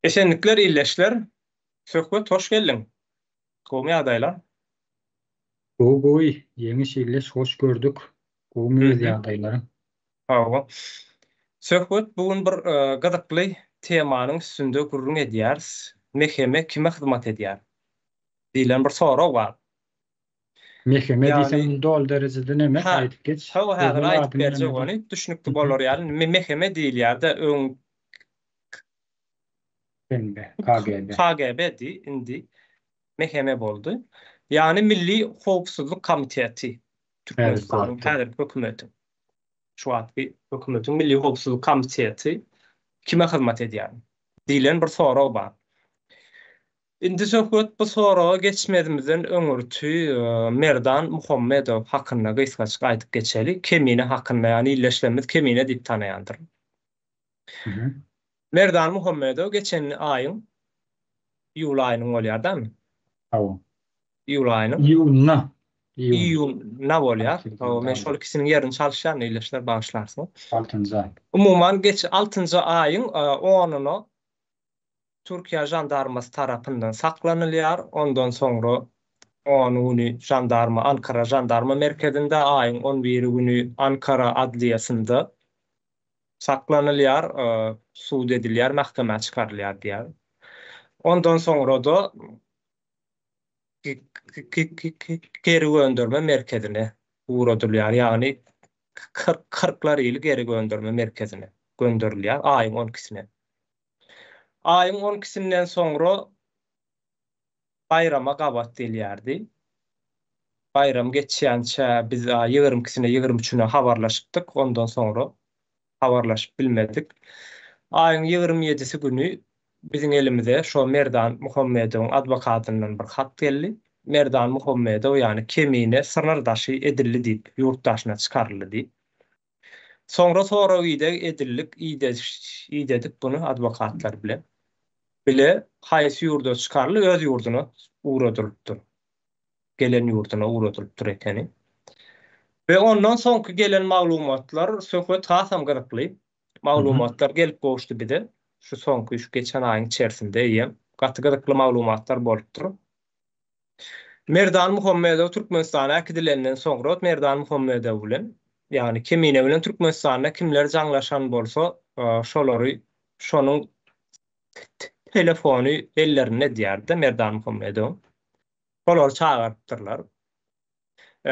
Esenlikler ildeşler. Söhbet hoş geldiň. Gowmy ýagdaýlar? Gowy gowy Ýeňiş ildeş hoş gördük. Gowmy öz ýagdaýlaryň? Hawa. Söhbet bu gün bir gyzykly temanyň üstünde gürrüň edýäris. MHM kime hyzmat edýär? diýlen bir sorag bar. MHM diýseň indi doly derejede neme aýdyp geç. Hawa häzir aýdyp berjek ony düşnükli bolar ýaly MHM diýilýärde öň KGB. KGB-di indi MHM boldy. Ýagny Milli howpsuzlyk komiteti Türkmenistanyň häzirki hökümeti. Şu wagtky hökümetiň Milli howpsuzlyk komiteti kime hyzmat edýär diýlen bir sorag bar. Indi söhbet bu soraga geçmezimizden öňürti Merdan Muhammedow hakynda gysgajyk aýdyp geçeli. Kemine hakynda, ýagny ildeşlerimiz Kemine diýip tanaýandyr. Merdan Muhammedow geçen aýyň iýul aýynyň bolýar dämi? Hawa. Iýul aýynyň. Iýunda. Iýunda bolýar. Hawa, men şol ikisiniň ýerini çalyşýan ildeşler bagyşlarsyňyz. Altynjy aý. Umuman geç altynjy aýyň onuna Türkiýe žandarmasy tarapyndan saklanylýar, ondan soňra ony güni žandarma Ankara žandarma merkezinde, aýyň on biri güni Ankara adliýasynda saklanylýar, sud edilýär, mähkemä çykarylýar diýýär. Ondan soňra-da geri gönderme merkezine ugradylýar, ýagny kyrklar ýyly geri gönderme merkezine gönderilýär aýyň on ikisine. Aýyň on ikisinden soňra baýrama gabat gelýärdi. Baýram geçýänçä biz 22 ikisine, 23 üçüne habarlaşypdyk. Ondan soňra habarlaşyp bilmedik. Aýyň 27-si güni biziň elimize şo Merdan Muhammedowyň adwokatyndan bir hat geldi. Merdan Muhammedow, ýagny Kemine synyr daşy edildi diýip, ýurt daşyna çykaryldy diýip. Soňra sorag-ideg edildik, idedik buny adwokatlar bilen. Bile haýsy ýurda çykarly öz ýurduna ugradylypdyr. Gelen ýurduna ugradylypdyr ekeni. We ondan soňky gelen maglumatlar söhbet hasam gyzykly. Maglumatlar gelip gowuşdy bize. Şu soňky şu geçen aýyň içerisinde eýýäm gaty gyzykly maglumatlar bolupdyr. Merdan Muhammedow Türkmenistana äkidilenden soňra Merdan Muhammedow bilen, ýagny Kemine bilen Türkmenistanda kimler jaňlaşan bolsa, şolary şonuň telefony ellerinde diýýärdi Merdan Muhammedowyň. Şolary çagyrypdyrlar.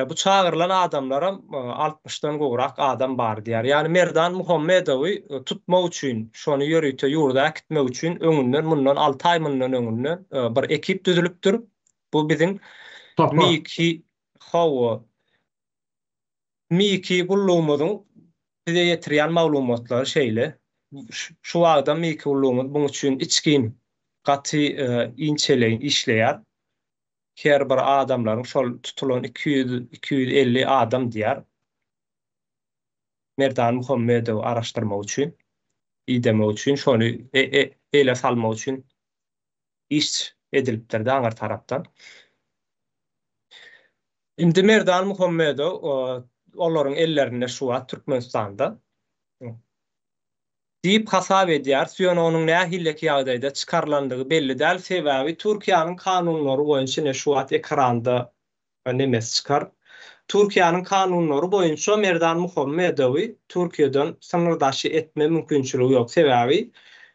Bu çagyrylan adamlaram altmyşdan gowrak adam bar diýýär. Ýagny Merdan Muhammedowy tutmak üçin, şony ýörite ýurda äkitmek üçin öňünden mundan alty aý mundan öňünden bir ekip düzülipdir. Bu biziň MİK hawa MİK gullugymyzyň bize ýetirýän maglumatlary şeýle. Şu wagtam MİK gullugymyz buň üçin içgin gaty inçeleýin işleýär. Her bir adamlaryň şol tutulan 200, 250 adam diýýär. Merdan Muhammedowy araşdyrmak üçin, idemek üçin, şony ele salmak üçin iş edilipdir-de aňyr tarapdan. Indi Merdan Muhammedow olaryň ellerinde şu wagt Türkmenistanda. Diýip hasap edýäris, ýöne onuň nähileki ýagdaýda çykarylandygy belli däl, sebäbi Türkiýäniň kanunlary boýunça ine şu wagt ekranda nemesi çykar. Türkiýäniň kanunlary boýunça Merdan Muhammedowy Türkiýeden synyr daşy etme mümkinçiligi ýok, sebäbi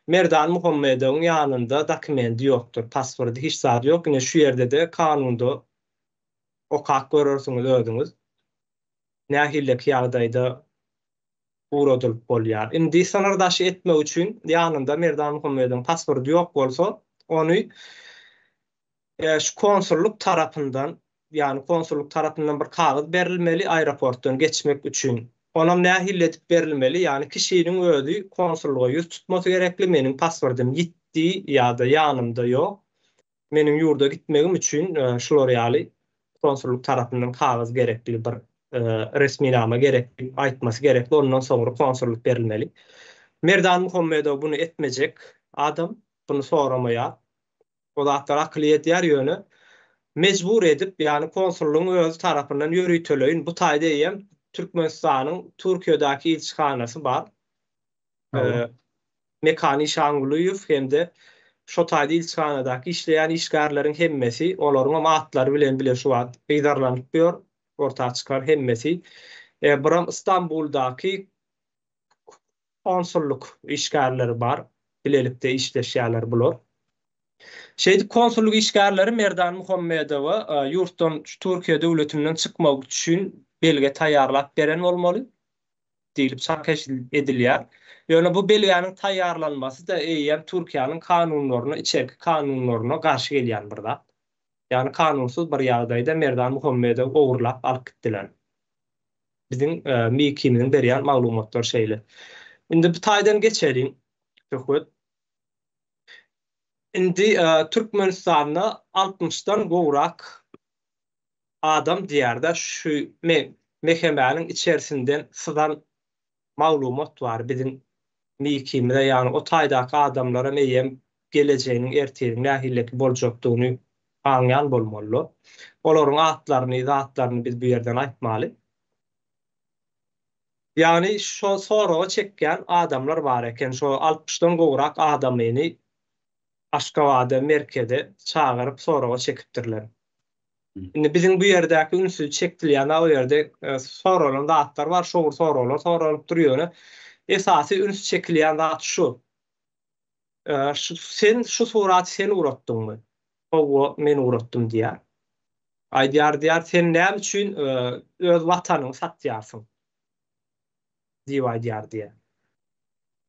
Merdan Muhammedowyň ýanynda dokumendi ýokdur, pasporty hiç zady ýok, ine şu ýerde-de kanunda okap görersiňiz özüňiz nähileki ýagdaýda ugradylyp bolýar. Indi synyr daşy etmek üçin ýanynda Merdan Muhammedowyň pasporty ýok bolsa, ony şu konsullyk tarapyndan, ýagny konsullyk tarapyndan bir kagyz berilmeli aeroportdan geçmek üçin. Onam nähili edip berilmeli, ýagny kişiniň özi konsullyga ýüz tutmasy gerekli, meniň pasportym ýitdi ýa-da ýanymda ýok. Meniň ýurda gitmegim üçin şular ýaly konsullyk tarapyndan kagyz gerekli bir resminama gerek diýip aýtmasy gerekli, ondan soňra konsullyk berilmeli. Merdan Muhammedow buny etmejek adam, buny soramaýar. O zatlara akyly ýetýär, ýöne mejbur edip, ýagny konsullygyň özi tarapyndan ýöriteleýin bu taýda eýýäm Türkmenistanyň Türkiýedäki ilçihanasy bar. Mekan Işangulyýew hem-de. Şo taýda ilçihanadaky işleýän işgärleriň hemmesi, olaryňam atlary bilen bile şu wagt yzarlanyp ýör, orta çykar hemmesi. Biram Istanbuldaky konsullyk işgärleri bar, bilelikde işleşýärler bular. Şeýdip konsullyk işgärleri Merdan Muhammedowa ýurtdan, Türkiýe döwletinden çykmak üçin belge taýýarlap beren bolmaly diýlip çak edilýär. Ýöne bu belgäniň taýýarlanmasy-da eýýäm Türkiýäniň kanunlaryna, içerki kanunlaryna garşy gelýän bir zat. Ýagny kanunsyz bir ýagdaýda Merdan Muhammedowy ogurlap alyp gitdiler. Biziň MİK-imiziň berýän maglumatlary şeýle. Indi bu taýdan geçeliň söhbet. Indi Türkmenistanda altmyşdan gowrak adam diýýär-de şu mehemäniň içerisinden syzan maglumat bar biziň MİK-imize, ýagny o taýdaky adamlaram eýýäm gelejeginiň ertiriň nähileki boljakdygyny aňýan bolmalylar. Olaryň atlaryny, zatlaryny biz bu ýerden aýtmaly. Ýagny şo soraga çekýän adamlar bar eken, şo altmyşdan gowrak adamyny Aşgabada, merkeze çagyryp soraga çekipdirler. Indi biziň bu ýerdäki ünsi çekdilýän o ýerde soralan zatlar bar, şo bir soraglar soralypdyr ýöne esasy üns çekilýän zat şu. Şu sen şu suraty sen ugratdyňmy? Hawa, men ugratdym diýýär. Aýdýar diýýär, sen näme üçin öz watanyňy satýarsyň? Diýip aýdýar diýýär.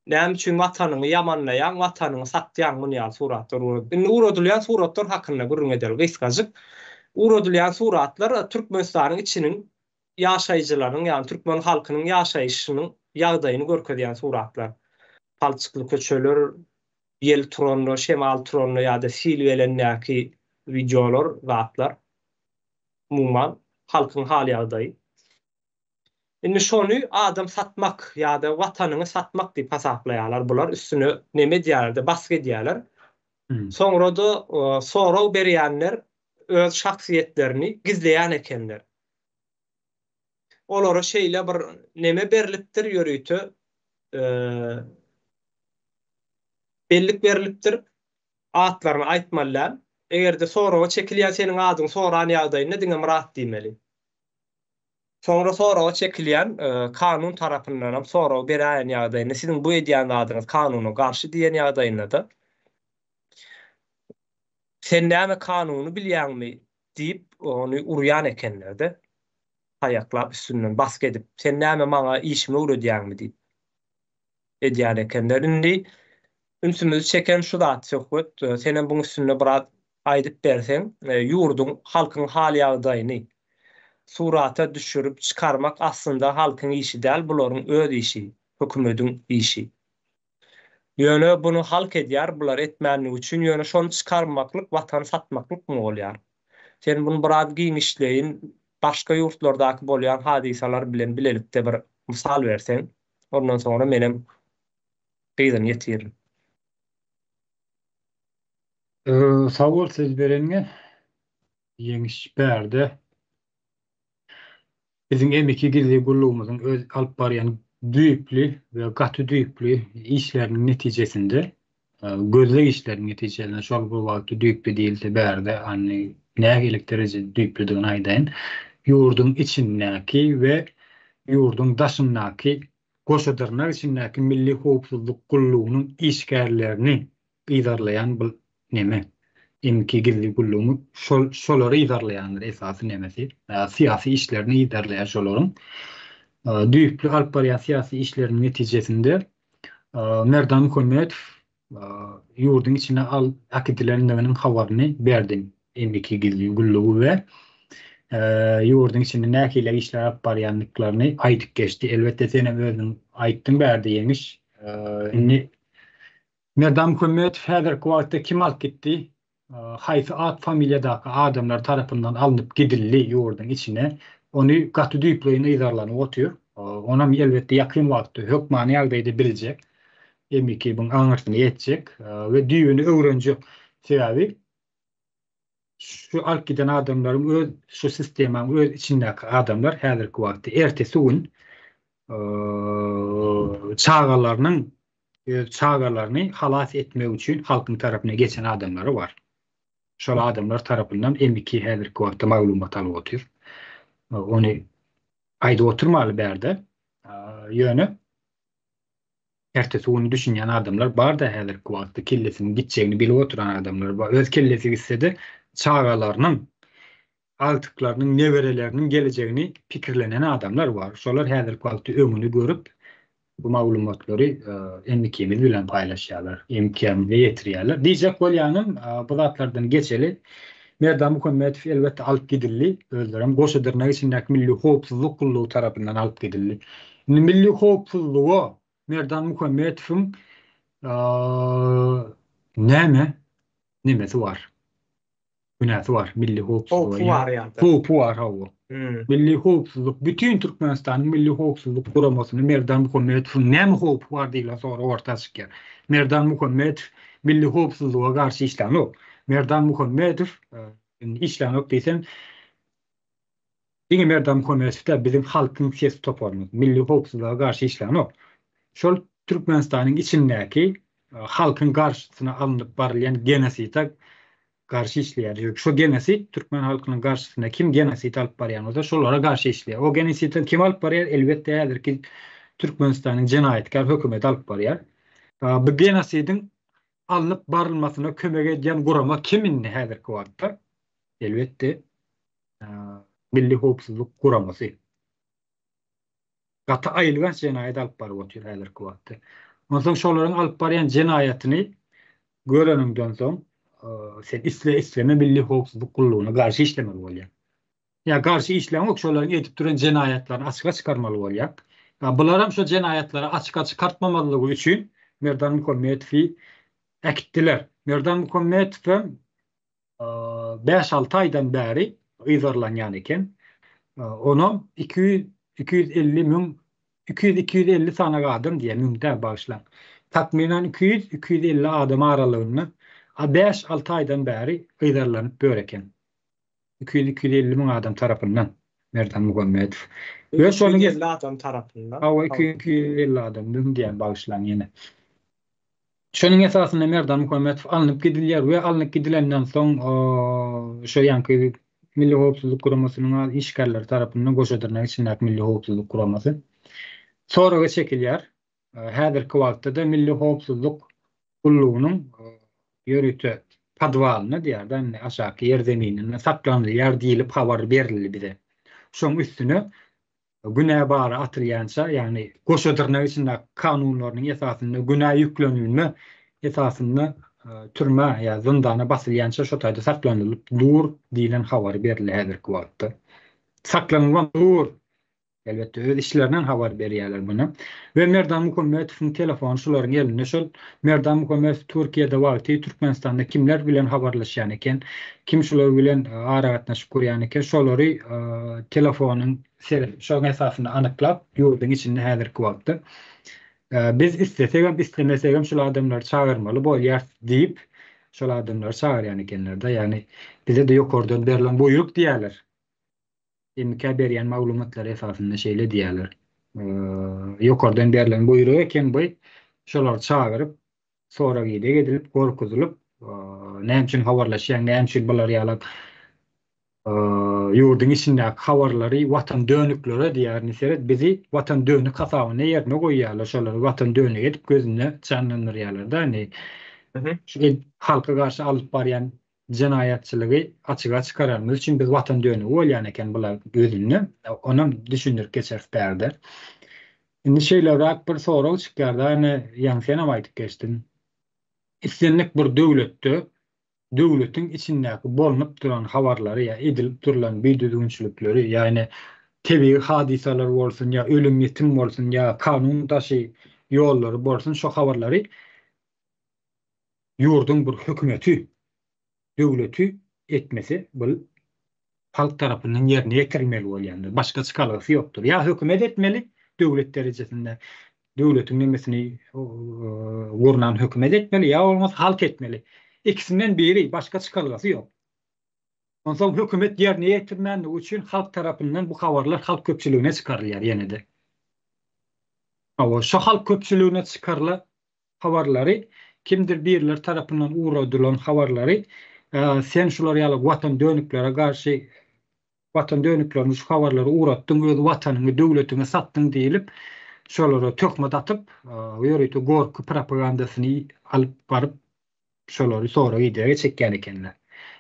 Näme üçin watanyňy ýamanlaýaň, watanyňy satýaň muny ýaly suratlar ugradyp. Indi ugradylýan suratlar hakynda gürrüň edeli gysgajyk. Ugradylýan suratlar Türkmenistanyň içiniň ýaşaýjylarynyň, ýagny türkmen halkynyň ýaşaýşynyň ýagdaýyny görkezýän suratlar. Palçykly köçeler, ýel turanda, şemal turanda ýa-da sil gelendäki wideolar, zatlar. Umuman, halkyň hal-ýagdaýy. Indi şony adam satmak ýa-da watanyňy satmak diýip hasaplaýarlar bular, üstüne neme edýärler-de, basgy edýärler. Soňra-da sorag berýänler öz şahsyýetlerini gizleýän ekenler. Olara şeýle bir neme berlipdir, ýörite bellik berlipdir, atlaryny aýtmaly däl. Eger-de soraga çekilýän seniň adyňy soran ýagdaýynda diňe Myrat diýmeli. Soňra soraga çekilýän kanun tarapyndanam sorag beräýen ýagdaýynda siziň bu edýän zadyňyz kanuna garşy diýen ýagdaýynda-da sen näme kanuny bilýäňmi diýip ony urýan ekenler-de. Taýaklap üstünden basgy edip sen näme maňa işimi öwredýäňmi diýip edýän ekenler. Indi ünsümizi çeken şu zat Söhbet, senem buň üstünde biraz aýdyp berseň, ýurduň, halkyň hal-ýagdaýyny surata düşürip çykarmak aslynda halkyň işi däl, bularyň öz işi, hökümediň işi. Ýöne buny halk edýär, bular etmänligi üçin, ýöne şony çykarmaklyk watany satmaklykmy bolýar? Sen buny biraz giňişleýin başga ýurtlardaky bolýan hadysalar bilen bilelikde bir mysal berseň. Ondan soňra menem gyzyny ýetirin. Sag bol söz bereniňe. Ýeňiş bärde. Biziň M2 gizli gullugymyzyň öz alyp barýan düýpli we gaty düýpli işleriniň netijesinde, gözleg işleriniň netijesinde şol bir wagtda düýpli diýilse bärde hany nähili derejede düýplüdigini aýdaýyn. Ýurduň içindäki we ýurduň daşyndaky goşa dyrnak içindäki Milli howpsuzlyk gullugynyň işgärlerini yzarlaýan bul neme MK gizli gullugyň şol şolary yzarlaýandyr esasy nemesi syýasy işlerini yzarlaýar şolaryň düýpli alyp barýan syýasy işleriniň netijesinde Merdan Muhammedow ýurduň içine al äkidilendiginiň habaryny berdi MK gizli gullugy we ýurduň içinde nähili işler alyp barýandyklaryny aýdyp geçdi. Elbetde senem özüň aýtdyň bärde Ýeňiş. Indi Merdan Muhammedow häzirki wagtda kim alyp gitdi? Haýsy at familiýadaky adamlar tarapyndan alnyp gidildi ýurduň içine? Ony gaty düýpleýin yzarlanyp otyr. Onam elbetde ýakyn wagtda hökmany ýagdaýda biljek. MIK-iň aňyrsyna ýetjek we düýbüni öwrenjek. Sebäbi şu alyp giden adamlaryň öz şu sistemaň öz içindäki adamlar häzirki wagtda ertesi gün çagalarynyň. Öz çagalaryny halas etmek üçin halkyň tarapyna geçen adamlary bar. Şol adamlar tarapyndan M2 häzirki wagtda maglumat alyp otyr. Ony aýdyp oturmaly bärde. Ýöne ertesi güni düşünýän adamlar bar-da häzirki wagtda kellesiniň gitjegini bilip oturan adamlar bar. Öz kellesi gitse-de çagalarynyň, agtyklarynyň, nebereleriniň gelejegini pikirlenen adamlar bar. Şolar häzirki wagtda öňüni görüp Bu maglumatlary M2-miz bilen paýlaşýarlar, M2-mize ýetirýärler. Diýjek bolýanym, bu zatlardan geçeli. Merdan Muhammedow elbetde alyp gidildi. Özlerem goşa dyrnak içindäki Milli howpsuzlyk gullugy tarapyndan alyp gidildi. Indi Milli howpsuzlyga Merdan Muhammetowyň näme nemesi bar? Günäsi bar milli howpsuzlyga. Howpy bar ýa-da. Howpy bar hawa. Milli howpsuzlyk bütin Türkmenistanyň Milli howpsuzlyk guramasyny Merdan Muhammetowyň näme howpy bar diýlen sorag orta çykýar. Merdan Muhammetow milli howpsuzlyga garşy işlänok. Merdan Muhammetow indi işlänok diýsem diňe Merdan Muhammetow däl biziň halkyň sesi toparymyz milli howpsuzlyga garşy işlänok. Şol Türkmenistanyň içindäki halkyň garşysyna alnyp barylýan genoside garşy işleýär. Şo genosid türkmen halkynyň garşysyna kim genosid alyp barýan bolsa şolara garşy işleýär. O genosidi kim alyp barýar? Elbetde häzirki Türkmenistanyň jenaýatkär hökümeti alyp barýar. Bu genosidiň alnyp barylmasyna kömek edýän gurama kim indi häzirki wagtda? Elbetde Milli howpsuzlyk guramasy. Gaty aýylganç jenaýat alyp baryp otyr häzirki wagtda. Onsoň şolaryň alyp barýan jenaýatyny göreniňden soň, sen isle-isleme Milli howpsuzlyk gullugyna garşy işlemeli bolýaň. Ýa garşy işläňok, şolaryň edip duran jenaýatlaryny açyga çykarmaly bolýaň. Ýa bularam şo jenaýatlary açyga çykartmamazlygy üçin Merdan Muhammetowy äkitdiler. Merdan Muhammetowem Bäş-alty aýdan bäri yzarlanýan eken. Onam 200, 250 müň, 200, 250 sany adam diýýär, müň däl, bagyşlaň. Takmynan 200, 250 adam aralygynda bäş-alty aýdan bäri yzarlanyp ýör eken. 200, 250 müň adam tarapyndan Merdan Muhammedow. We şonuň 250 adam tarapyndan. Hawa, 200, 250 adam, müň diýýän, bagyşlaň ýene. Şonuň esasynda Merdan Muhammetow alnyp gidilýär we alnyp gidilenden soň şo ýaňky Milli howpsuzlyk guramasynyň işgärleri tarapyndan goşa dyrnak içindäki Milli howpsuzlyk guramasy soraga çekilýär. Häzirki wagtda-da Milli howpsuzlyk gullugynyň ýörite podwalynda diýýär-de indi aşaky ýerzemininde saklanylýar diýlip habar berildi bize. Şoň üstüne günä bary atylýança, ýagny goşa dyrnak içindäki kanunlarynyň esasynda günä ýüklenilme esasynda türmä ýa zyndana basylýança şo taýda saklanylyp dur diýlen habary berildi häzirki wagtda. Saklanylman dur. Elbetde öz işlerinden habar berýärler muny. We Merdan Muhammetowyň telefony şularyň elinde. Şol Merdan Muhammetow Türkiýede wagty Türkmenistanda kimler bilen habarlaşýan eken, kim şular bilen aragatnaşyk gurýan eken, şolary telefonyň seredip, şonuň esasynda anyklap, ýurduň içinde häzirki wagtda biz islesegem, islemesegem şul adamlary çagyrmaly bolýarys diýip, şol adamlary çagyrýan ekenler-de. Ýagny bize-de ýokardan berlen buýruk diýýärler. MK berýän maglumatlary esasynda şeýle diýýärler. Ýokardan berlen buýruk eken bu. Şolary çagyryp, sorag-ideg edilip, gorkuzylyp, näme üçin habarlaşýaň, näme üçin bular ýaly ýurduň içindäki habarlary watan dönüklere diýýär. Indi seret, bizi watan dönük hasabynda ýerine goýýarlar, şolary watan dönügi edip gözünde janlandyrýarlar-da. Indi şu halka garşy alyp barýan jenaýatçylygy açyga çykaranymyz üçin biz watan dönügi bolýan eken bular gözünde. Onam düşündirip geçeris bärde. Indi şeýleräk bir sorag çykýar-da, ine ýaňy senem aýdyp geçdiň. Islendik bir döwletde döwletiň içindäki bolnup duran habarlary ýa edilip durlan bidüzgünçilikleri ýa ine tebigy hadysalar bolsun ýa ölüm-ýitim bolsun ýa kanun daşy ýollary bolsun şo habarlary ýurduň bir hökümeti, döwleti etmese, bul halk tarapyndan ýerine ýetirilmeli bolýandyr. Başga çykalgasy ýokdur. Ýa hökümet etmeli, döwlet derejesinde döwletiň nemesini gurnan hökümet etmeli, ýa bolmasa halk etmeli. Ikisinden biri, başga çykalgasy ýok. Onsoň hökümet ýerine ýetirmänligi üçin halk tarapyndan bu habarlar halk köpçüligine çykarylýar ýene-de. Hawa, şo halk köpçüligine çykarylan. habarlary kimdir birileri tarapyndan ugradylan habarlary sen şular ýaly watan dönüklere garşy watan dönüklerine şu habarlary ugratdyň öz watanyňy döwletiňi satdyň diýilip şolara töhmet atyp ýörite gorky propagandasyny alyp baryp şolary sorag-idege çekýän ekenler.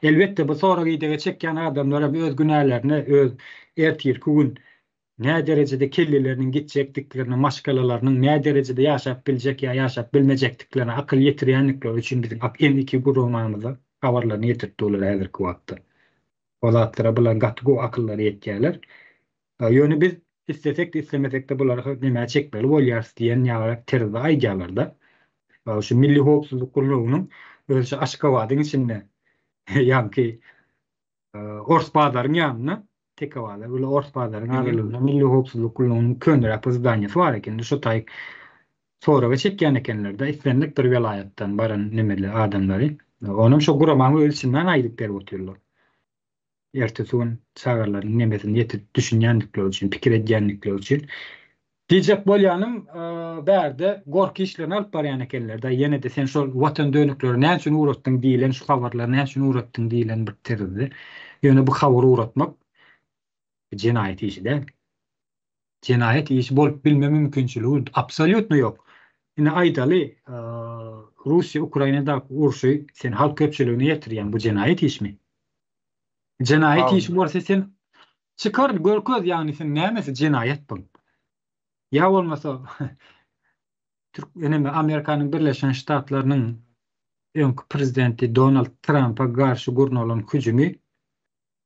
Elbetde bu sorag-idege çekýän adamlar hem öz günälerine öz ertirki gün nä derejede kelleleriniň gitjekdiklerine, maşgalalarynyň nä derejede ýaşap biljek ýa ýaşap bilmejekdiklerine akyl ýetirýändikleri üçin biziň M2 guramamyza habarlaryny ýetirip durlar häzirki wagtda. O zatlara bular gaty gowy akyllary ýetýärler. Ýöne biz islesek-de islemesek-de bulary nämä çekmeli bolýarys diýen ýalyrak terzde aýdýarlar-da. Şu Milli howpsuzlyk gullugynyň özi şu Aşgabadyň içinde ýaňky Ors bazaryň ýanynda, Teke bazar bilen Ors bazaryň aralygynda Milli howpsuzlyk gullugynyň köneräk bir zdaniýasy bar eken. Şo taý soraga çekýän ekenler-de, islendik bir welaýatdan baran nemeli adamlary. Onam şo guramaň öz içinden aýdyp berip otyrlar. Ertesi gün çagalarynyň nemesini ýetirip düşünýändikleri üçin, pikir edýändikleri üçin. Diýjek bolýanym, bärde gorky işlerini alyp barýan ekenler-de, ýene-de sen şol watan dönükleri näme üçin ugratdyň diýlen, şu habarlary näme üçin ugratdyň diýlen bir terzde. Ýöne bu habary ugratmak jenaýat işi däl. Jenaýat işi bolup bilme mümkinçiligi absolýutno ýok. Ine aýdaly, Russiýa Ukrainadaky urşy sen halk köpçüligine ýetirýäň, bu jenaýat işmi? Jenaýat işi bolsa sen çykar görkez ýagny sen nämesi jenaýat bu? Ýa bolmasa Türk eneme Amerikanyň Birleşen Ştatlarynyň öňki prezidenti Donald Trampa garşy gurnalan hüjümi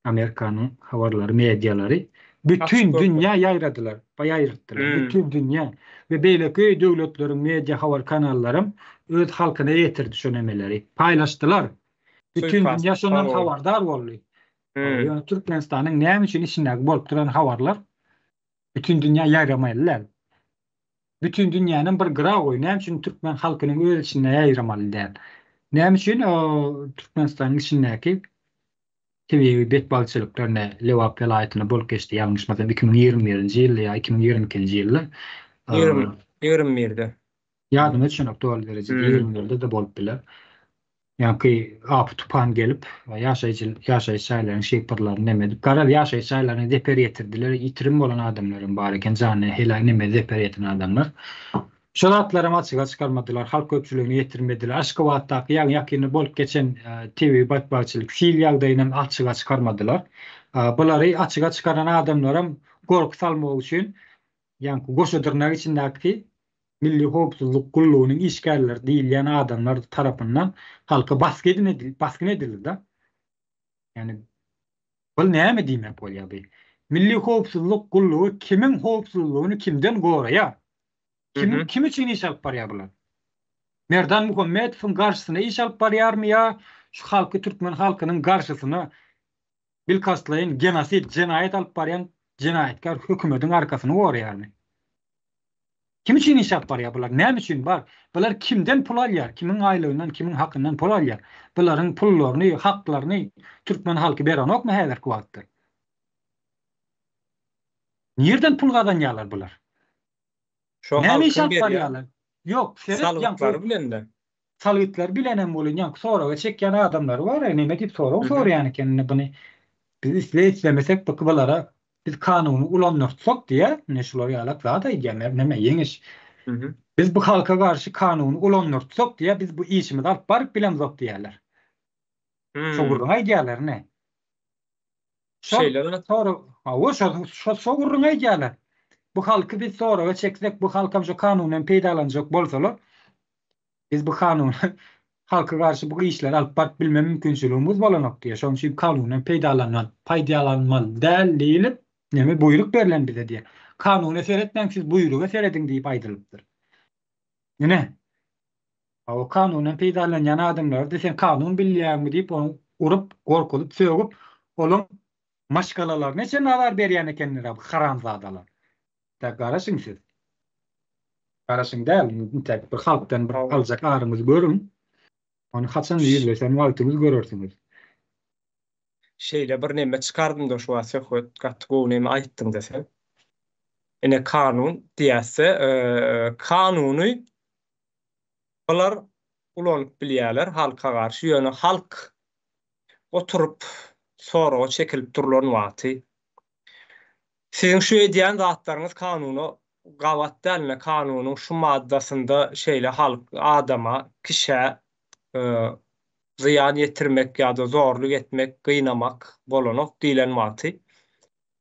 Amerikanyň habarlary medialary bütin dünýä ýaýradylar, ýaýratdylar. Bütin dünýä we beýleki döwletleriň media habar kanallaram öz halkyna ýetirdi şo nemeleri. Paýlaşdylar. Bütin dünýä şondan habardar boldy. Ýöne Türkmenistanyň näme üçin içindäki bolup duran habarlar bütin dünýä ýaýramaýly däl. Bütin dünýäniň bir gyra goý, näme üçin türkmen halkynyň öz içinde ýaýramaly däl? Näme üçin Türkmenistanyň içindäki tebigy betbagtçylyklar ne Lebap welaýatynda bolup geçdi, ýalňyşmasam 2021-nji ýylda ýa 2022-nji ýylda. 21-de. Ýadyma düşenok doly derejede, 21-de-de bolup biler. Ýaňky apy-tupan gelip, ýaşaýjy ýaşaýyş jaýlarynyň şypyrlaryny neme edip, garaz, ýaşaýyş jaýlaryna zeper ýetirdiler, ýitirim bolan adamlar hem bar eken, janyna heläk neme zeper ýeten adamlar. Şo zatlaram açyga çykarmadylar, halk köpçüligine ýetirmediler. Aşgabatdaky ýaňy-ýakynda bolup geçen tebigy betbagtçylyk, sil ýagdaýynam açyga çykarmadylar. Bulary açyga çykaran adamlaram gorky salmak üçin ýaňky goşa dyrnak içindäki Milli howpsuzlyk gullugynyň işgärleri diýilýän adamlar tarapyndan halka basgy basgyn edildi-de. Ýani bul näme diýmek bolýar bu? Milli howpsuzlyk gullugy kimiň howpsuzlygyny kimden goraýar? Kim kim üçin iş alyp barýar bular? Merdan Muhammedowyň garşysyna iş alyp barýarmy ýa şu halky türkmen halkynyň garşysyna bilkastlaýyn genosid, jenaýat alyp barýan jenaýatkär hökümediň arkasyny goraýarmy? Kim üçin iş alyp barýar bular? Näme üçin bar? Bular kimden pul alýar? Kimiň aýlygyndan, kimiň hakyndan pul alýar? Bularyň pullaryny, haklaryny türkmen halky berenokmy häzirki wagtda? Nirden pul gazanýarlar bular? Şo Näme iş halkyň alyp berýän barýarlar? Ýok, seret ýaňky salgytlary bilen-de. Salgytlary bilenem welin ýaňky soraga çekýän adamlary bar-a, neme diýip sorag soraýan eken indi buny biz isle-islemesek bu bulara biz kanuny ulandyrtsak diýýär, ine şular ýalak zat aýdýar mer neme Ýeňiş. Biz bu halka garşy kanuny ulandyrtsak diýýär, biz bu işimizi alyp baryp bilemzok diýýärler. Şo gürrüňi aýdýarlar ine. Şol Şeýle sorag, hawa şo şo şo gürrüňi aýdýarlar. Bu halky biz soraga çeksek, bu halkam şo kanundan peýdalanjak bolsalar, biz bu kanuny halka garşy bu işleri alyp baryp bilme mümkinçiligimiz bolanok diýýär. Şonuň üçin kanundan peýdalanman, paýdalanmaly däl diýlip, neme buýruk berlen bize diýýär. Kanuna seretmäň, siz buýruga serediň diýip aýdylypdyr. Ine. Hawa, kanundan peýdalanýan adamlary-da sen kanun bilýäňmi diýip, ony urup, gorkuzyp, sögüp, olaň maşgalalaryna çenli azar berýän ekenler-ä bu haramzadalar. Entäk garaşyň siz. Garaşyň däl, entäk bir halkdan bir aljak aryňyzy görüň. Ony haçan ýüzleşen wagtyňyz görersiňiz. Şeýle bir neme çykardym-da şu wagt söhbet gaty gowy neme aýtdyňda sen. Ine kanun diýäsde, kanuny. Bular ulanyp bilýärler halka garşy, ýöne halk oturyp soraga çekilip durlan wagty siziň şu edýän zatlaryňyz kanuna gabat däl, ine kanunyň şu maddasynda şeýle halk adama, kişä zyýan ýetirmek ýa-da zorluk etmek, gynamak bolanok diýlen wagty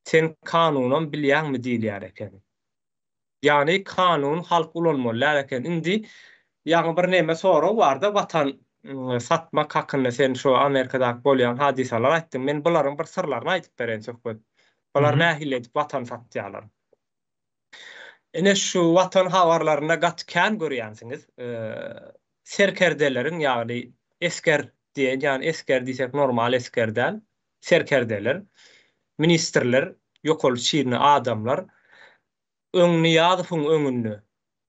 sen kanunam bilýäňmi diýilýär ekeni. Ýagny kanun halk ulanmaly däl eken. Indi ýaňy bir neme sorag barda watan satmak hakynda sen şu Amerikadaky bolýan hadysalary aýtdyň. Men bularyň bir syrlaryny aýdyp bereýin söhbet. Bular nähili edip watan satýarlar. Ine şu watan habarlarynda gaty kän görýänsiňiz. Serkerdeleriň ýagny esger diýen ýagny esger diýsek normal esger däl. Serkerdeler, ministrler, ýokary çinli adamlar öň Nyýazowyň öňünde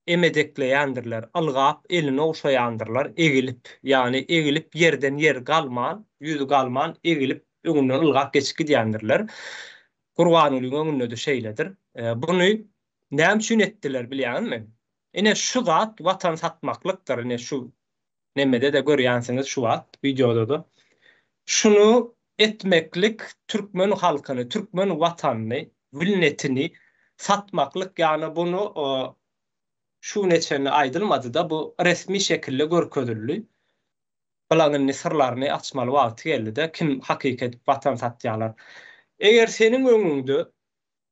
emedekleýändirler, ylgap elini ogşaýandyrlar, egilip, ýagny egilip ýerden ýeri galman, ýüzi galman egilip öňünden ylgap geçip gidýändirler. Gurbangulyň öňünde-de şeýledir. Buny näme üçin etdiler bilýäňizmi? Ine şu zat watan satmaklykdyr, ine şu Nemede-de görýänsiňiz şu wagt wideoda-da. Şuny etmeklik türkmen halkyny, türkmen watanyny, milletini satmaklyk ýagny bunu şu güne çenli aýdylmady-da bu resmi şekilde görkezildi. Bulaň indi syrlaryny açmaly wagty geldi-de kim hakyky edip watan satýarlar. Eger seniň öňüňde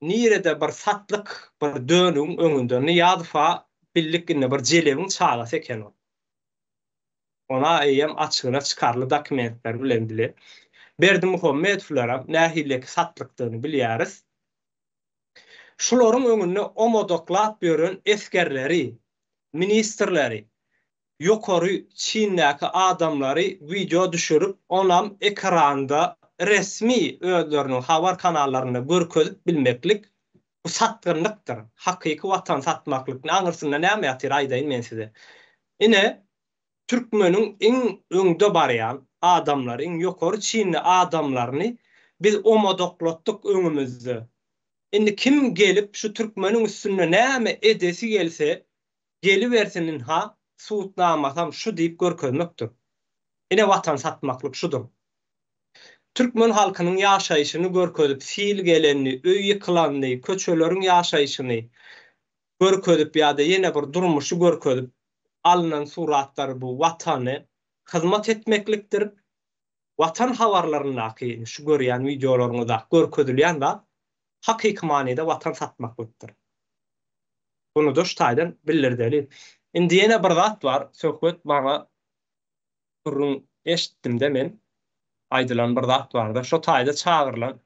nirede bir satlyk bir dönügiň öňünde Nyýazowa bildik indi bir jelebiň çagasy eken ol. Ona eýýäm açygyna çykarly dokumentler bilen bile. Berdimuhamedowlaram nähileki satlykdygyny bilýäris. Şularyň öňünde omodaklap ýören esgerleri, ministrleri, ýokary çindäki adamlary wideo düşürip, onam ekranda resmi özleriniň habar kanallarynda görkezip bilmeklik bu satgynlykdyr. Hakyky watan satmaklyk. Aňyrsynda näme ýatyr aýdaýyn men size. Ine, türkmeniň iň öňde barýan adamlary, iň ýokary çinli adamlaryny biz omadaklatdyk öňümizde. Indi kim gelip şu türkmeniň üstünde näme edesi gelse, gelibersin ynha, subutnamasam şu diýip görkezmekdir. Ine watan satmaklyk şudur. Türkmen halkynyň ýaşaýşyny görkezip, sil gelenini, öý ýykylanyny, köçeleriň ýaşaýşyny görkezip ýa-da ýene bir durmuşy görkezip alnan suratlar bu Watany hyzmat etmeklikdir. Watan habarlaryndaky şu görýän wideolaryňyzdaky görkezilýän zat hakyky manyda Watan satmaklykdyr. Buny-da şu taýdan bildirdeli. Indi ýene bir zat bar, söhbet maňa gürrüň eşitdimde men aýdylan bir zat barda şo taýda çagyrylan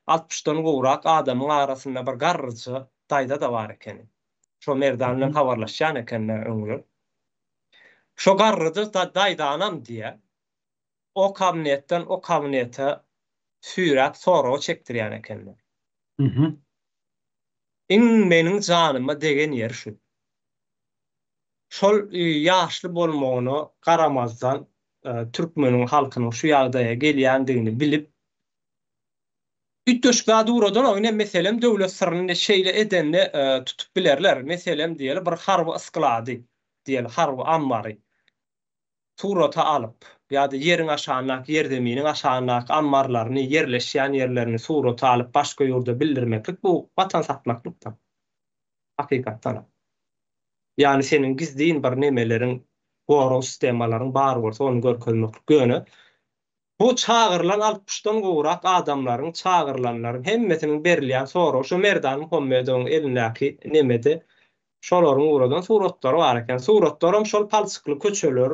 altmyşdan gowrak adamyň arasynda bir garryja daýza-da bar ekeni. Şo Merdan bilen habarlaşýan eken-dä öňler. Şo garryja daýzanam diýýä, o kabinetden o kabinete süýräp soraga çekdirýän ekenler. Iň meniň janyma degen ýeri şu. Şol ýaşly bolmagyna garamazdan türkmeniň halkynyň şu ýagdaýa gelýändigini bilip, üýtgeşik zat ugradanok. Ine, meselem, döwlet syryny ine şeýle edende tutup bilerler. Meselem, diýeli, bir harby ysklady, diýeli, harby ammary surata alyp ýa-da ýeriň aşagyndaky, ýerzeminiň aşagyndaky ammarlaryny, ýerleşýän ýerlerini surata alyp başga ýurda bildirmeklik bu watan satmaklykdyr. Hakykatdanam. Ýagny seniň gizlin bir nemeleriň, gorag sistemalaryň bar bolsa ony görkezmeklik. Ýöne bu çagyrylan altmyşdan gowrak adamlaryň, çagyrylanlaryň hemmesiniň berilýän soragy şo Merdan Muhammedowyň elindäki nemede şolaryň ugradan suratlary bar eken. Suratlaram şol palçykly köçeler,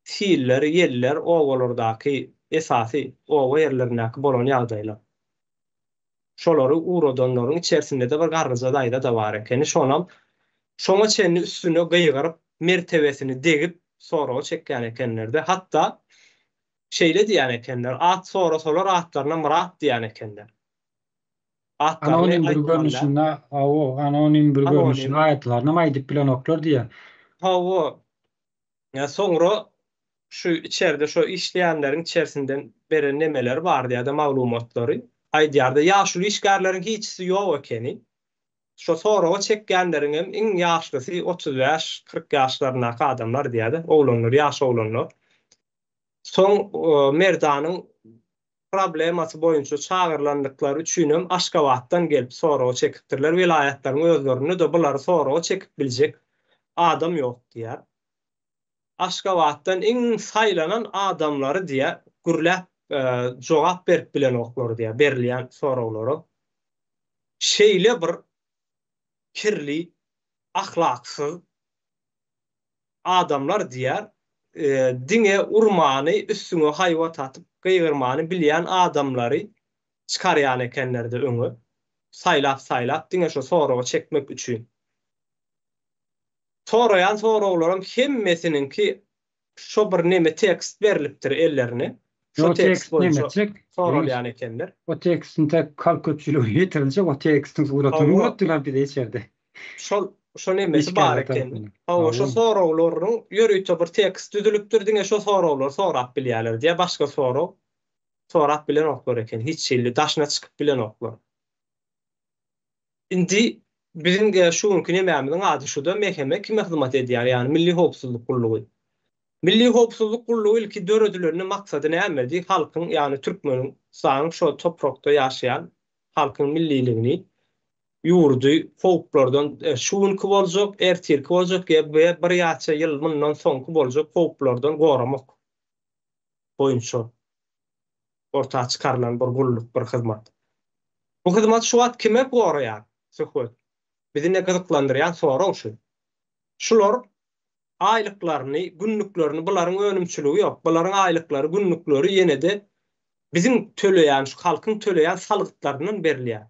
siller, ýeller, obalardaky esasy oba ýerlerindäki bolan ýagdaýlar. Şolary ugradanlaryň içerisinde-de bir garryja daýza-da bar ekeni. Şonam şoňa çenli üstüne gygyryp, mertebesini degip, soraga çekýän ekenler-de. Hatda şeýle diýýän ekenler, at sorasalar atlaryna Myrat diýýän ekenler. Atlaryny Anonim bir görnüşinde, hawa, anonim bir görnüşinde aýatlarynam aýdyp bilenoklar diýýär. Hawa. Ýa soňra şu içerde şo işleýänleriň içersinden beren nemeleri bardy ýa-da maglumatlary aýdýardy. Ýaşuly işgärleriň hiçisi ýok ekeni. Şo soraga çekýänleriňem iň ýaşlysy 35, 40 ýaşlaryndaky adamlar diýýär-de, oglanlar, ýaş oglanlar. Soň Merdanyň problemasy boýunça çagyrylandyklary üçinem Aşgabatdan gelip soraga çekipdirler. Welaýatlaryň özlerinde-de bulary soraga çekip biljek adam ýok diýýär. Aşgabatdan iň saýlanan adamlary diýýär, gürläp jogap berip bilenoklar diýýär, berilýän soraglara. Şeýle bir kirli, ahlaksyz adamlar diýýär, diňe urmany, üstüňe haýbat atyp gygyrmany bilýän adamlary çykarýan ekenler-de öňe, saýlap-saýlap diňe şo soraga çekmek üçin. Soraýan soraglaram hemmesiniňki şo bir neme tekst berlipdir ellerine. Şo tekst boýunça soralýan ekenler. O tekstiň tek halk köpçülige ýetiriljek o tekstiň suratyny ugratdylar bize içerde. Şol şo nemesi bar eken. Hawa şo soraglaryň ýörite bir tekst düzülipdir diňe şo soraglary sorap bilýärler diýýär başga sorag sorap bilenoklar eken hiç hili daşyna çykyp bilenoklar. Indi biziň şu günki nemämiziň ady şuda MHM kime hyzmat edýär ýagny Milli howpsuzlyk gullugy. Milli howpsuzlyk gullugy ilki döredileninde maksady nämedi halkyň ýagny türkmeniň stanyň şo toprakda ýaşaýan halkyň milliligini ýurdy howplardan şu günki boljak ertirki boljak we birýaça ýyl mundan soňky boljak howplardan goramak boýunça orta çykarylan bir gulluk, bir hyzmat. Bu hyzmat şu wagt kime goraýar, Söhbet? Bizi ine gyzyklandyrýan sorag şu. Şular aýlyklaryny, günlüklerini bularyň önümçiligi ýok. Bularyň aýlyklary, günlükleri ýene-de biziň töleýän, şu halkyň töleýän salgytlaryndan berilýär.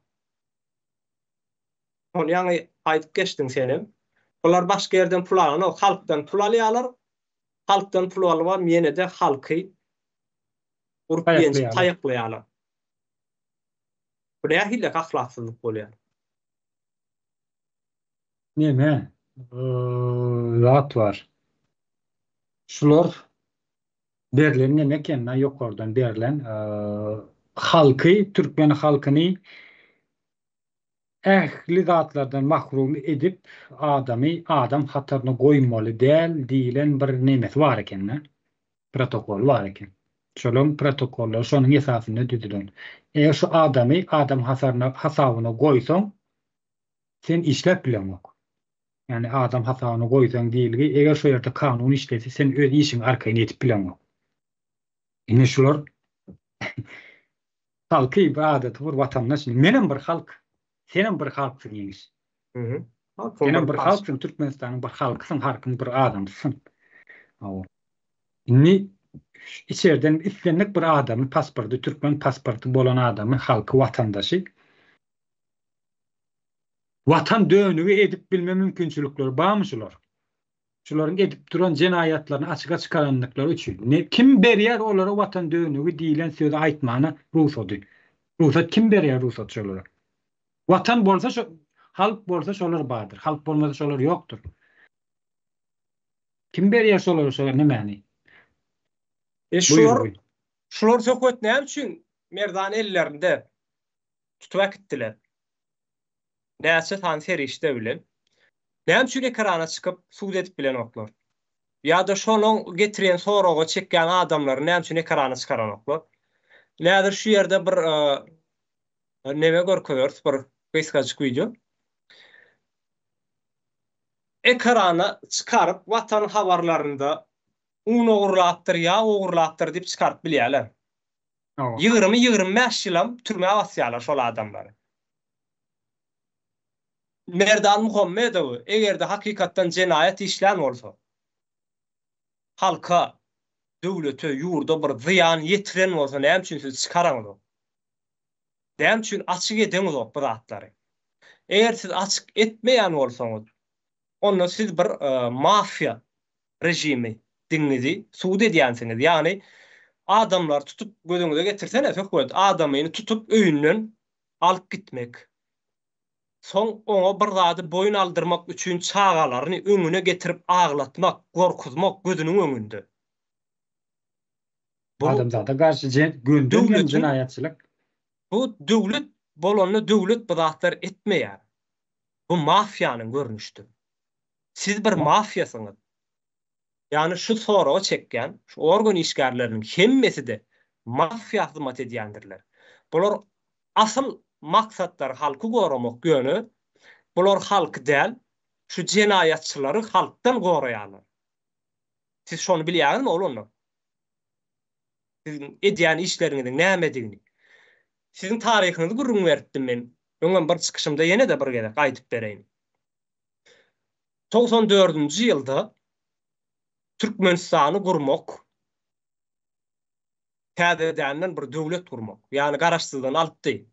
Ony ýaňy aýdyp geçdiň senem. Bular başga ýerden pul alanok, halkdan pul alýarlar. Halkdan pul alybam ýene-de halky urup ýenjip taýaklaýarlar. Bu nähili ahlaksyzlyk bolýar? Neme zat bar. Şular berlen neme eken ýokardan berlen halky türkmen halkyny ähli zatlardan mahrum edip adamy adam hataryna goýmaly däl diýlen bir nemesi bar ekende protokoly bar eken. Şolaň protokollary şonuň esasynda düzülen. Eger şu adamy adam hasaryna hasabyna goýsaň sen işläp bileňok. Ýagny adam hasabyna goýsaň diýilgi eger şo ýerde kanun işlese sen öz işiňi arkaýyn edip bileňok. Ine şular halky bir adaty bir watandaş. Menem bir halk. Senem bir halksyň Ýeňiş. Senem bir halksyň Türkmenistanyň bir halkysyň, halkyň bir adamsysyň. Hawa. Indi içerden islendik bir adamy pasporty, türkmen pasporty bolan adamy, halky, watandaşy watan dönügi edip bilme mümkinçilikleri barmy şular? Şularyň edip duran jenaýatlaryny açyga çykarandyklary üçin. Ne, kim berýär olara watan dönügi diýlen sözi aýtmana rugsady? Rugsat kim berýär rugsat şolara? Watan bolsa şo, halk bolsa şolar bardyr. Halk bolmasa şolar ýokdur. Kim berýär şolara şo nemäni? E şular, şular söhbet näme üçin Merdan ellerinde tutup äkitdiler? Näçe sany serişde bilen. Näme üçin ekrana çykyp sud edip bilenoklar? Ýa-da şonuň getirýän soraga çekýän adamlary näme üçin ekrana çykaranoklar? Häzir şu ýerde bir neme görkezeris, bir gysgajyk wideo. Ekrana çykaryp Watan habarlarynda un ogurlapdyr, ýag ogurlapdyr diýip çykaryp bilýärler. 20-25 ýylam türmä basýarlar şol adamlary. Merdan Muhammedowy eger-de hakykatdan jenaýat işlän bolsa, halka, döwlete, ýurda bir zyýan ýetiren bolsa näme üçin siz çykaraňyzok? Näme üçin açyk edeňizok bu zatlary? Eger siz açyk etmeýän bolsaňyz, onda siz bir mafiýa režimi diňiňizi subut edýänsiňiz. Ýagny adamlary tutup gözüňize getirsene söhbet, adamyny tutup öýünden alyp gitmek, soň oňa bir zady boýun aldyrmak üçin çagalaryny öňüne getirip aglatmak, gorkuzmak gözüniň öňünde. Bu adamzada garşy gönden-göni jenaýatçylyk. Bu döwlet bolanda döwlet bu zatlary etmeýär. Bu mafiýanyň görnüşidir. Siz bir mafiýasyňyz. Ýagny şu soraga çekýän şu organ işgärleriniň hemmesi-de mafiýa hyzmat edýändirler. Bular asyl maksatlary halky goramak ýöne bular halky däl şu jenaýatçylary halkdan goraýarlar. Siz şony bilýäňizmi oglanlar? Siziň edýän işleriňiziň nämedigini. Siziň taryhyňyzy gürrüň beripdim men. Öňem bir çykyşymda ýene-de bir gezek aýdyp bereýin. 94-nji ýylda Türkmenistany gurmak, täzedenden bir döwlet gurmak, ýagny garaşsyzlygyny alypdy.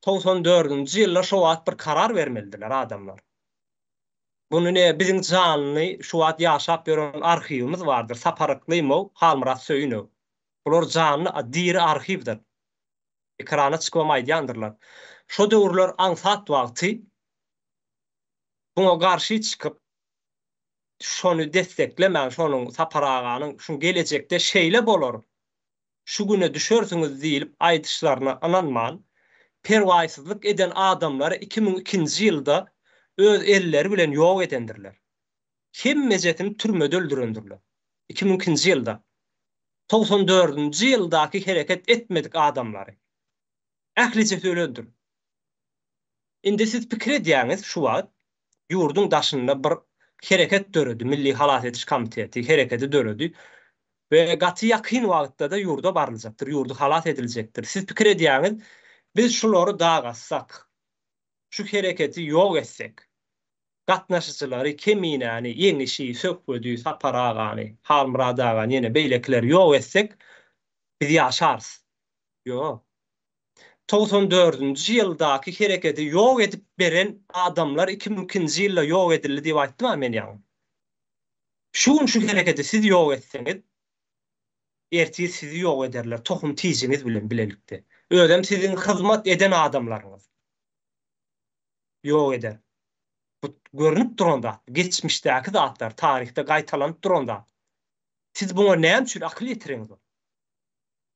94-nji ýylda şo wagt bir karar bermelidiler adamlar. Muny ne biziň janly şu wagt ýaşap ýören arhiwimiz bardyr, Sapar Yklymow, Halmyrat Söýünow. Bular janly, diri arhiwdir. Ekrana çykybam aýdýandyrlar. Şo döwürler aňsat wagty buňa garşy çykyp, şony desseklemän, şonuň, Sapar aganyň, şuň gelejekde şeýle bolar, şu güne düşersiňiz diýlip aýdyşlaryna ynanman, perwaýsyzlyk eden adamlary 2002-nji ýylda öz elleri bilen ýok edendirler. Hemmejesini türmede öldürendirler. 2002-nji ýylda. 94-nji ýyldaky hereket etmedik adamlary. Ählijesi ölendir. Indi siz pikir edýäňiz şu wagt ýurduň daşynda bir hereket döredi, Milli halas ediş komiteti hereketi döredi we gaty ýakyn wagtda-da ýurda baryljakdyr, ýurdy halas ediljekdir. Siz pikir edýäňiz, biz şulary dagatsak, şu hereketi ýok etsek, gatnaşyjylary, Keminäni, Ýeňişi, Söhbedi, Sapar agany, Halmyrat agany ýene beýlekileri ýok etsek, biz ýaşarys. Ýok. 94-nji ýyldaky hereketi ýok edip beren adamlar 2002-nji ýylda ýok edildi diýip aýtdym-a men ýaňy. Şu gün şu hereketi siz ýok etseňiz, ertir sizi ýok ederler tohum-tijiňiz bilen bilelikde. Özem siziň hyzmat eden adamlaryňyz ýok eder. Bu görnüp duran zat, geçmişdäki zatlar, taryhda gaýtalanyp duran zat. Siz buňa näme üçin akyl ýetireňzok?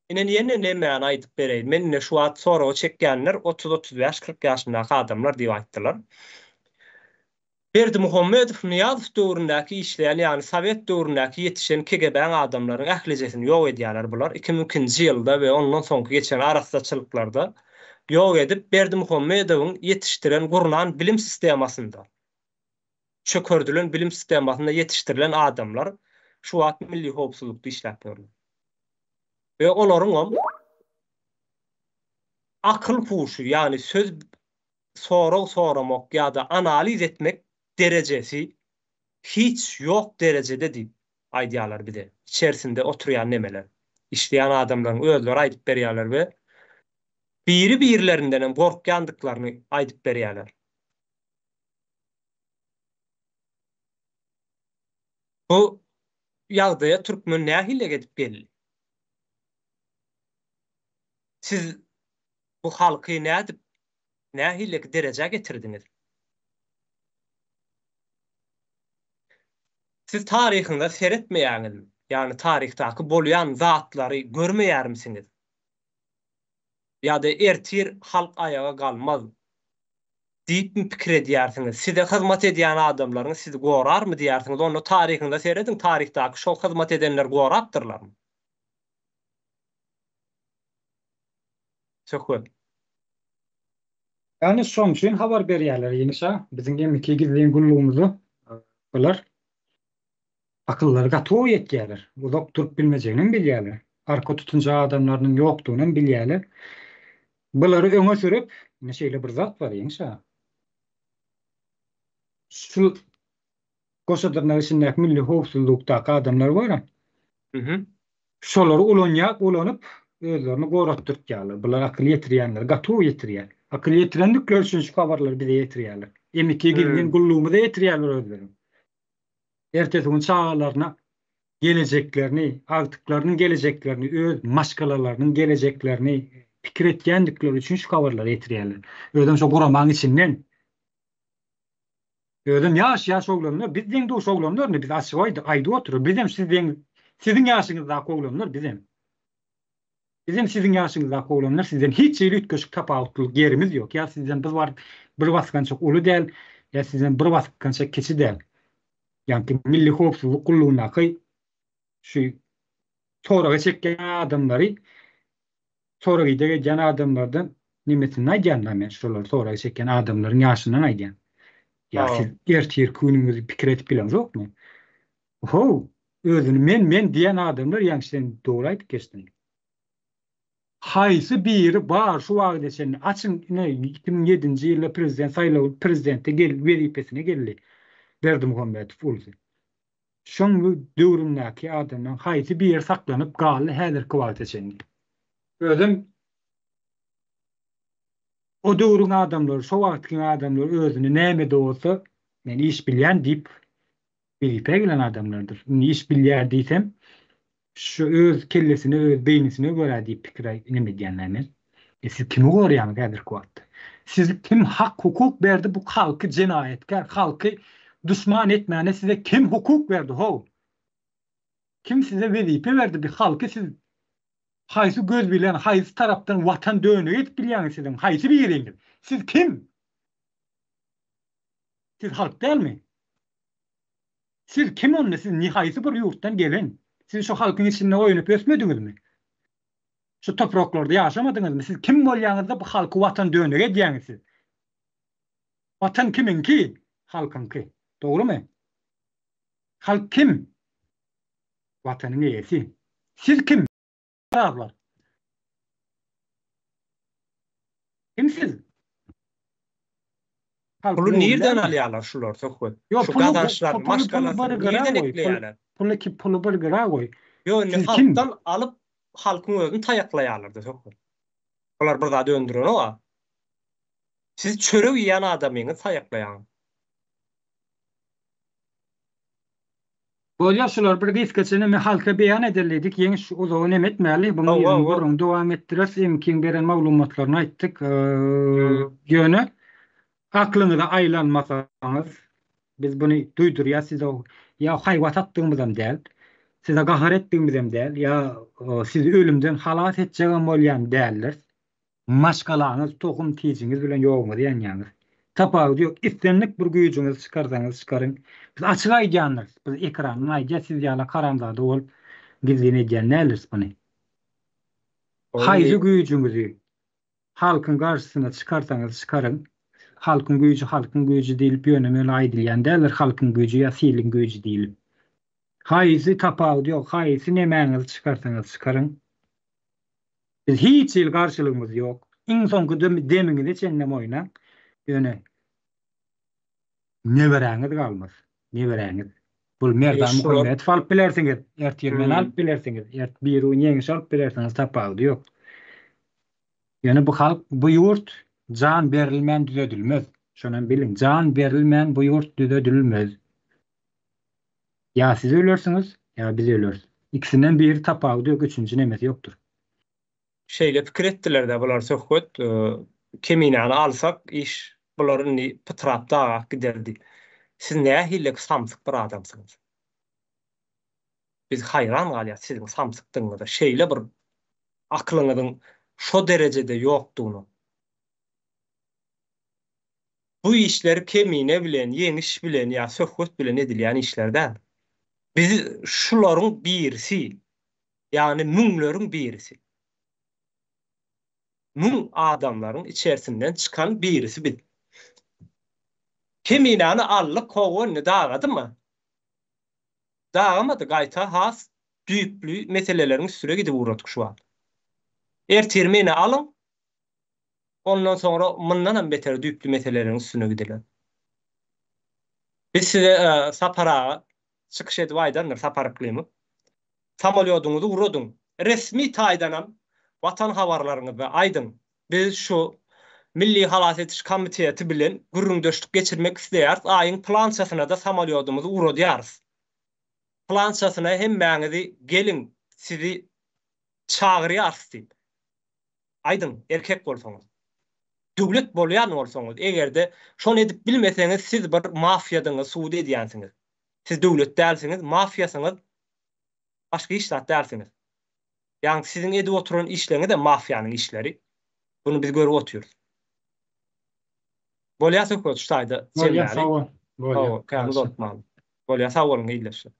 Ine ýene nemäni aýdyp bereýin. Men ine şu wagt soraga çekýänler 30, 35, 40 ýaşyndaky adamlar diýip aýtdylar. Berdimuhamedow Nyýazow döwründäki işleýän, ýagny sowet döwründäki ýetişen KGB-iň adamlaryň ählijesini ýok edýärler bular. 2002-nji ýylda we ondan soňky geçen arassaçylyklarda ýok edip Berdimuhamedowyň ýetişdiren, gurnan bilim sistemasynda, çökerdilen bilim sistemasynda ýetişdirilen adamlar şu wagt milli howpsuzlykda işläp ýörler. We olaryňam akyl-huşy, ýagny söz sorag soramak ýa-da analiz etmek derejesi hiç ýok derejede diýip aýdýarlar bize. Içerisinde oturýan nemeler, işleýän adamlaryň özleri aýdyp berýärler we biri-birlerindenem gorkýandyklaryny aýdyp berýärler. Bu ýagdaýa türkmen nähili edip geldi? Siz bu halky nädip, nähili derejä getirdiňiz? Siz taryhyňyza seretmeýäňizmi? Ýagny taryhdaky bolýan zatlary görmeýärmisiňiz? Ýa-da ertir halk aýaga galmaz diýipmi pikir edýärsiňiz? Size hyzmat edýän adamlaryňyz sizi gorarmy diýýärsiňiz? Onda taryhyňyza serediň, taryhdaky şol hyzmat edenler gorapdyrlarmy? Söhbet. Ýagny şoň üçin habar berýärler Ýeňiş aga, biziň M2 gizlin gullugymyza bular akyllary gaty gowy ýetýärler. Uzak durup bilmejeginem bilýärler. Arka tutunjak adamlarynyň ýokdugynam bilýärler. Bulary öňe sürüp, ine şeýle bir zat bar Ýeňiş aga. Şu goşa dyrnak içindäki milli howpsuzlykdaky adamlar bar-a. Şolary ulanýar, ulanyp özlerini goratdyrtýarlar. Bular akyl ýetirýänler, gaty gowy ýetirýär. Akyl ýetirendikleri üçin şu habarlary bize ýetirýärler. M2 gizlin gullugymyza ýetirýärler özleri. Ertesi gün çagalaryna gelejeklerini, agtyklarynyň gelejeklerini, öz maşgalalarynyň gelejeklerini pikir etýändikleri üçin şu habarlary ýetirýärler. Özem şo guramaň içinden. Özem ýaş ýaş oglanlar, biz deň duş oglanlar indi biz açyk aýdyp otyrys. Bizem siz deň siziň ýaşyňyzdaky oglanlar bizem. Bizem siziň ýaşyňyzdaky oglanlar sizden hiç hili üýtgeşik tapawutlylyk ýerimiz ýok. Ýa sizden biz bar bir basgançak uly däl, ýa sizden bir basgançak kiçi däl. Ýaňky Milli howpsuzlyk gullugyndaky şu soraga çekýän adamlary sorag-ideg edýän adamlardan nemesini aýdýan-da men şolary soraga çekýän adamlaryň ýaşyndan aýdýan. Ýa siz ertirki günüňizi pikir edip bileňzokmy? How, özüni men, men diýen adamlar ýaňy sen dogry aýdyp geçdiň. Haýsy biri bar şu wagta çenli açyň ine 2007-nji ýylda prezident saýlawy prezidente gel wezipesine geldi Berdimuhamedow ulusy. Şoň döwründäki adamlaryň haýsy biri saklanyp galdy häzirki wagta çenli. Özem o döwrüň adamlary şo wagtkyň adamlary özüni nämede bolsa men iş bilýän diýip wezipä gelen adamlardyr. Indi iş bilýär diýsem, şu öz kellesine, öz beýnisine görä diýip pikir neme edýän men. E siz kimi goraýaňyz häzirki wagtda? Sizi kim hak hukuk berdi bu halky jenaýatkär, halky duşman etmäne size kim hukuk berdi how? Kim size wezipe berdi bi halky siz haýsy göz bilen haýsy tarapdan watan dönügi edip bilýäňiz siziň haýsy biriňiz? Siz kim? Siz halk dälmi? Siz kim onda siz ni haýsy bir ýurtdan gelen? Siz şu halkyň içinde oýnap ösmediňizmi? Şu topraklarda ýaşamadyňyzmy? Siz kim bolýaňyzda bu halky watan dönügi edýäňiz siz? Watan kimiňki? Halkyňky. Dogrymy? Halk kim? Watanyň eýesi. Siz kim? Arablar. Kim siz? Puly nirden alýarlar şular söhbet? Ýok, Şu puly gazançlaryny, puly puly bir maşgalasyny gyra nirden goý. Pul ekleýärler? puly ki puly bir gyra goý. Ýok, indi Siz kim? halkdan alyp, halkyň özüni taýaklaýarlar-da söhbet. Bular bir zat öndürenok-a. Siz çörek iýen adamyňyzy taýaklaýaňyz. Bolýar şular bir gysgaça neme halka beýan edelidik Ýeňiş uzaga neme etmäli bunuň Hawa yzyny hawa. gürrüňi dowam etdireris MK-iň beren maglumatlaryny aýtdyk ýöne aklyňyza aýlanmasaňyz biz buny duýdurýas size ýa haýbat atdygymyzam däl size gahar etdigimizem däl ýa sizi ölümden halas etjegem bolýan däldiris Maşgalaňyz, tohum tijiňiz bilen ýoguňyzy ýanýaňyz. Tapawudy ýok. Islendik bir güýjüňizi çykarsaňyz çykaryň. Biz açyk aýdýandyrys. Biz ekrandan aýdýas, siz ýaly haramzada bolup gizlin edýän däldiris muny. Haýsy güýjüňizi halkyň garşysyna çykarsaňyz çykaryň. Halkyň güýji halkyň güýji diýlip ýöne-möne aýdylýan däldir halkyň güýji ýa siliň güýji diýlip. Haýsy tapawudy ýok, haýsy nemäňizi çykarsaňyz çykaryň. Biz hiç hili garşylygymyz ýok. Iň soňky demiňize çenlem oýnaň. Ýöne neberäňiz galmaz. Neberäňiz. Bul Merdan Muhammedow alyp bilersiňiz. Ertir meni alyp bilersiňiz. Ert birigün Ýeňişi alyp bilersiňiz. Tapawudy ýok. Ýöne bu halk, bu ýurt jan berilmän düzedilmez. Şonam biliň. Jan berilmän bu ýurt düzedilmez. Ýa siz ölersiňiz, ýa biz öleris. Ikisinden biri tapawudy ýok, üçünji nemesi ýokdur. Şeýle pikir etdiler-dä bular Söhbet, Keminäni alsak iş bular indi pytrap dagap gider diýip. Siz nähilek samsyk bir adamsyňyz. Biz haýran galýas siziň samsykdygyňyza, şeýle bir akylyňyzyň şo derejede ýokdugyna. Bu işler Kemine bilen, Ýeňiş bilen ýa Söhbet bilen edilýän işler däl. Biz şularyň birisi, ýagny müňleriň birisi. Müň adamlaryň içersinden çykan birisi biz. Keminäni aldyk, hawa indi dagadymy? Dagamady, gaýta has düýpli meseleleriň üstüne gidip ugradyk şu wagt. Ertir meni alyň, Ondan soňra mundan hem beter düýpli meseleleriň üstüne gidiler. Biz size Sapar aga çykyş edip aýdandyr, Sapar Yklymow. Samolýodyňyzy uradyň. Resmi taýdanam Watan habarlaryňyzda aýdyň. Biz şu Milli halas ediş komiteti bilen gürrüňdeşlik geçirmek isleýäris, aýyň pylançasyna-da samolýodymyzy uradýarys. Pylançasyna hemmäňizi geliň, sizi çagyrýarys diýip. Aýdyň, erkek bolsaňyz. Döwlet bolýan bolsaňyz, eger-de şony edip bilmeseňiz, siz bir mafiýadyňyz, sud edýänsiňiz. Siz döwlet dälsiňiz, mafiýasyňyz, başga hiç zat dälsiňiz. Ýagny siziň edip oturan işleriňiz-de mafiýanyň işleri. Buny biz görüp otyrys. Bolýar söhbet şu taýda Bolýar, sag bol. Bolýar. Kän uzaltmaly. Bolýar, sag boluň ildeşler.